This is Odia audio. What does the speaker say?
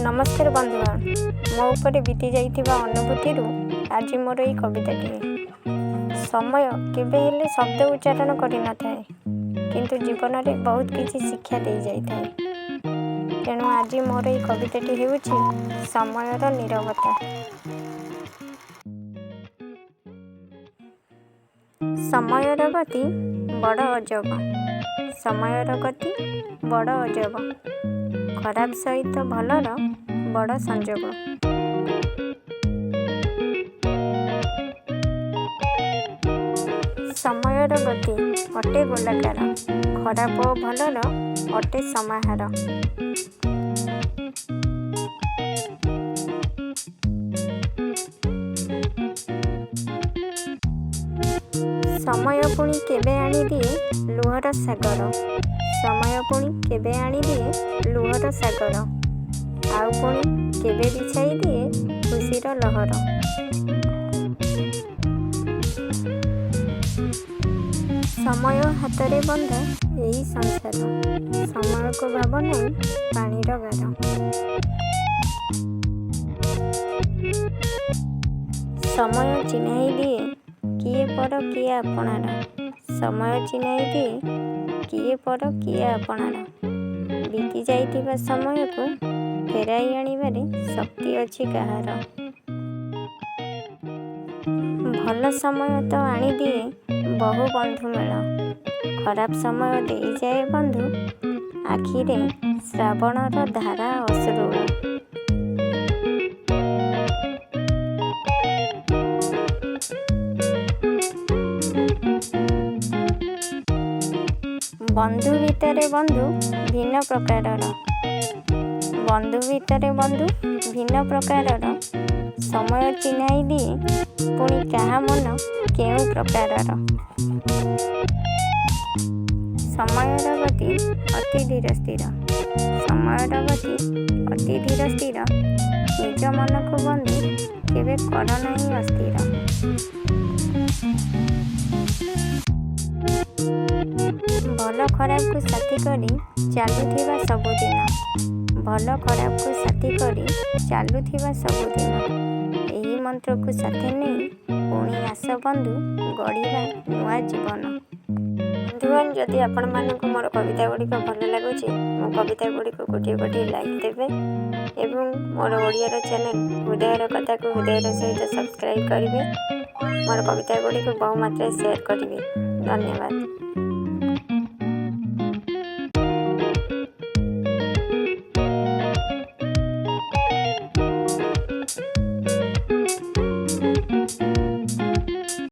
ନମସ୍କାର ବନ୍ଧୁଗଣ, ମୋ ଉପରେ ବିତି ଯାଇଥିବା ଅନୁଭୂତିରୁ ଆଜି ମୋର ଏଇ କବିତାଟିଏ। ସମୟ କେବେ ହେଲେ ଶବ୍ଦ ଉଚ୍ଚାରଣ କରିନଥାଏ, କିନ୍ତୁ ଜୀବନରେ ବହୁତ କିଛି ଶିକ୍ଷା ଦେଇଯାଇଥାଏ। ତେଣୁ ଆଜି ମୋର ଏଇ କବିତାଟି ହେଉଛି ସମୟର ନୀରବତା। ସମୟର ଗତି ବଡ଼ ଅଜବ, ସମୟର ଗତି ବଡ଼ ଅଜବ, ଖରାପ ସହିତ ଭଲର ବଡ଼ ସଂଯୋଗ। ସମୟର ଗତି ଅଟେ ଗୋଲାକାର, ଖରାପ ଓ ଭଲର ଅଟେ ସମାହାର। ସମୟ ପୁଣି କେବେ ଆଣିଦିଏ ଲୁହର ସାଗର, ସମୟ ପୁଣି କେବେ ଆଣିଦିଏ ଲୁହର ସାଗର, ଆଉ ପୁଣି କେବେ ବିଛାଇ ଦିଏ ଖୁସିର ଲହର। ସମୟ ହାତରେ ବନ୍ଧା ଏହି ସଂସାର, ସମୟକୁ ଭାବ ନାହିଁ ପାଣିର ଗାର। ସମୟ ଚିହ୍ନାଇ ଦିଏ କିଏ ପର କିଏ ଆପଣାର, ସମୟ ଚିହ୍ନାଇ ଦିଏ କିଏ ପର କିଏ ଆପଣାର। ବିତି ଯାଇଥିବା ସମୟକୁ ଫେରାଇ ଆଣିବାରେ ଶକ୍ତି ଅଛି କାହାର? ଭଲ ସମୟ ତ ଆଣିଦିଏ ବହୁ ବନ୍ଧୁ ମେଳ, ଖରାପ ସମୟ ଦେଇଯାଏ ବନ୍ଧୁ ଆଖିରେ ଶ୍ରାବଣର ଧାରା ଅଶ୍ରୁଳ। ବନ୍ଧୁ ଭିତରେ ବନ୍ଧୁ ଭିନ୍ନ ପ୍ରକାରର, ବନ୍ଧୁ ଭିତରେ ବନ୍ଧୁ ଭିନ୍ନ ପ୍ରକାରର, ସମୟ ଚିହ୍ନାଇ ଦିଏ ପୁଣି କାହା ମନ କେଉଁ ପ୍ରକାରର। ସମୟର ଗତି ଅତି ଧୀର ସ୍ଥିର, ସମୟର ଗତି ଅତି ଧୀର ସ୍ଥିର, ନିଜ ମନକୁ ବନ୍ଧୁ କେବେ କର ନାହିଁ ଅସ୍ଥିର। ଭଲ ଖରାପକୁ ସାଥୀ କରି ଚାଲୁଥିବା ସବୁଦିନ, ଭଲ ଖରାପକୁ ସାଥୀ କରି ଚାଲୁଥିବା ସବୁଦିନ, ଏହି ମନ୍ତ୍ରକୁ ସାଥୀ ନେଇ ପୁଣି ଆସ ବନ୍ଧୁ ଗଢ଼ିବା ନୂଆ ଜୀବନ। ବନ୍ଧୁଗଣ, ଯଦି ଆପଣମାନଙ୍କୁ ମୋର କବିତା ଗୁଡ଼ିକ ଭଲ ଲାଗୁଛି, ମୋ କବିତା ଗୁଡ଼ିକୁ ଗୋଟିଏ ଗୋଟିଏ ଲାଇକ୍ ଦେବେ ଏବଂ ମୋର ଓଡ଼ିଆର ଚ୍ୟାନେଲ୍ ହୃଦୟର କଥାକୁ ହୃଦୟର ସହିତ ସବସ୍କ୍ରାଇବ୍ କରିବେ। ମୋର କବିତା ଗୁଡ଼ିକୁ ବହୁ ମାତ୍ରାରେ ସେୟାର କରିବେ। ଧନ୍ୟବାଦ।